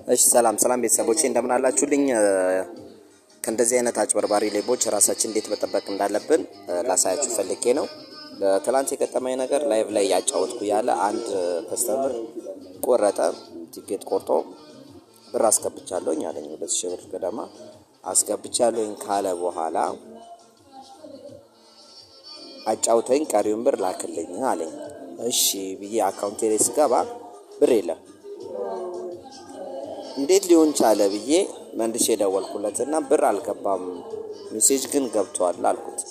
እሺ ሰላም ሰላም ቤተሰቦቼ እንደምን አላችሁልኝ? ከእንደዚህ አይነት አጭበርባሪ ሌቦች ራሳችን እንዴት መጠበቅ እንዳለብን ላሳያችሁ ፈልጌ ነው። ትላንት የገጠመኝ ነገር live ላይ ያጫወትኩ ያለ አንድ customer ቆረጠ፣ ቲኬት ቆርጦ ብር አስገብቻለሁኝ አለኝ። 2000 ብር ገደማ አስገብቻለሁኝ ካለ በኋላ አጫውተኝ ቀሪውን ብር ላክልኝ አለኝ። እሺ ብዬ account ኤ ላይ ስገባ ብር የለም። እንዴት ሊሆን ቻለ ብዬ መልሼ ደወልኩለትና ብር አልገባም message ግን ገብቷል አልኩት።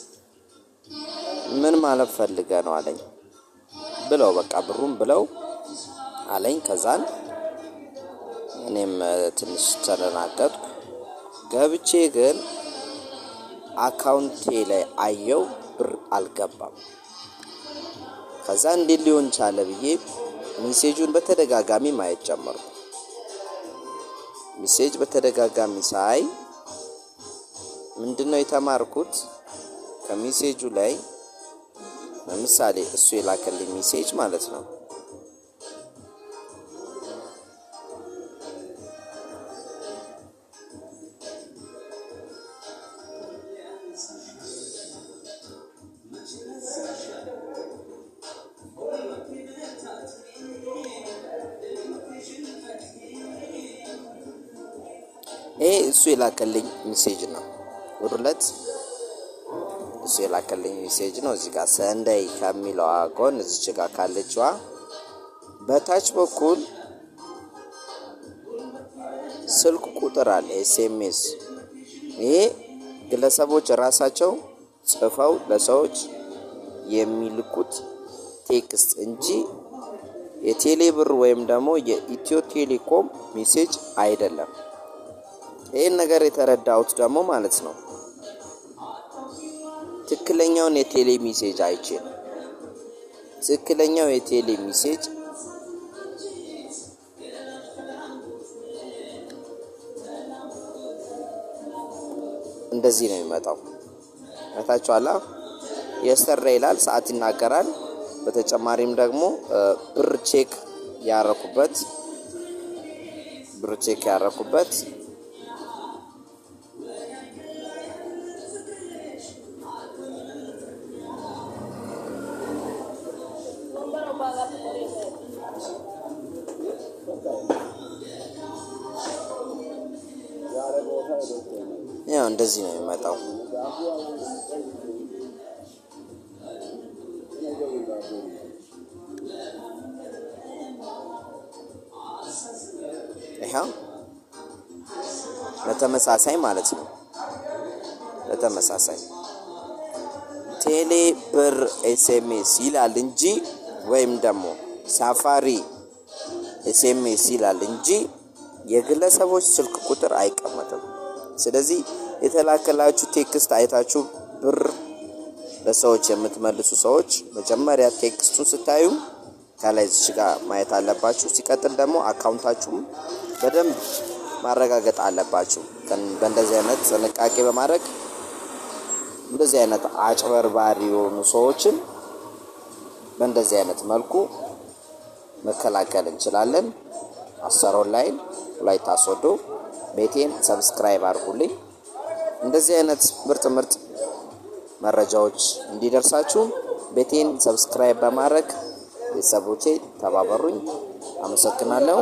ምን ማለት ፈልገህ ነው አለኝ። ብለው በቃ ብሩን ብለው አለኝ። ከዛን እኔም ትንሽ ተደናገጥኩ። ገብቼ ግን account ኤ ላይ አየው ብር አልገባም። ከዛ እንዴት ሊሆን ቻለ ብዬ message ኡን በተደጋጋሚ ማየት ጀመርኩ። message በተደጋጋሚ ሳይ ምንድነው የተማርኩት? ከ message ኡ ላይ ለምሳሌ እሱ የላከልኝ message ማለት ነው። ይሄ እሱ የላከልኝ message ነው። እሁድ እሱ የላከልኝ message ነው። እዚህ ጋር Sunday ከሚለዋ ጎን እዚች ጋር ካለችዋ በታች በኩል ስልክ ቁጥር አለ፣ SMS። ይሄ ግለሰቦች ራሳቸው ጽፈው ለሰዎች የሚልኩት text እንጂ የቴሌ ብር ወይም ደግሞ የኢትዮ ቴሌኮም message አይደለም። ይህን ነገር የተረዳሁት ደግሞ ማለት ነው ትክክለኛውን የቴሌ message አይቼ ነው። ትክክለኛው የቴሌ message እንደዚህ ነው የሚመጣው። አይታችኋላ። የሰራ ይላል፣ ሰዓት ይናገራል። በተጨማሪም ደግሞ ብር check ያረኩበት ብር check ያረኩበት ያው እንደዚህ ነው የሚመጣው። ይኸው በተመሳሳይ ማለት ነው። በተመሳሳይ ቴሌ ብር SMS ይላል እንጂ ወይም ደግሞ ሳፋሪ SMS ይላል እንጂ የግለሰቦች ስልክ ቁጥር አይቀመጥም። ስለዚህ የተላከላችሁ text አይታችሁ ብር ለሰዎች የምትመልሱ ሰዎች መጀመሪያ text ኡን ስታዩ ከላይ እዚች ጋር ማየት አለባችሁ። ሲቀጥል ደግሞ account ኣችሁም በደንብ ማረጋገጥ አለባችሁ። በእንደዚህ አይነት ጥንቃቄ በማድረግ እንደዚህ አይነት አጭበርባሪ የሆኑ ሰዎችን በእንደዚህ አይነት መልኩ መከላከል እንችላለን። አሰር ኦንላይን ወላይታ ሶዶ ቤቴን subscribe አድርጉልኝ። እንደዚህ አይነት ምርጥ ምርጥ መረጃዎች እንዲደርሳችሁ ቤቴን subscribe በማድረግ ቤተሰቦቼ ተባበሩኝ። አመሰግናለሁ።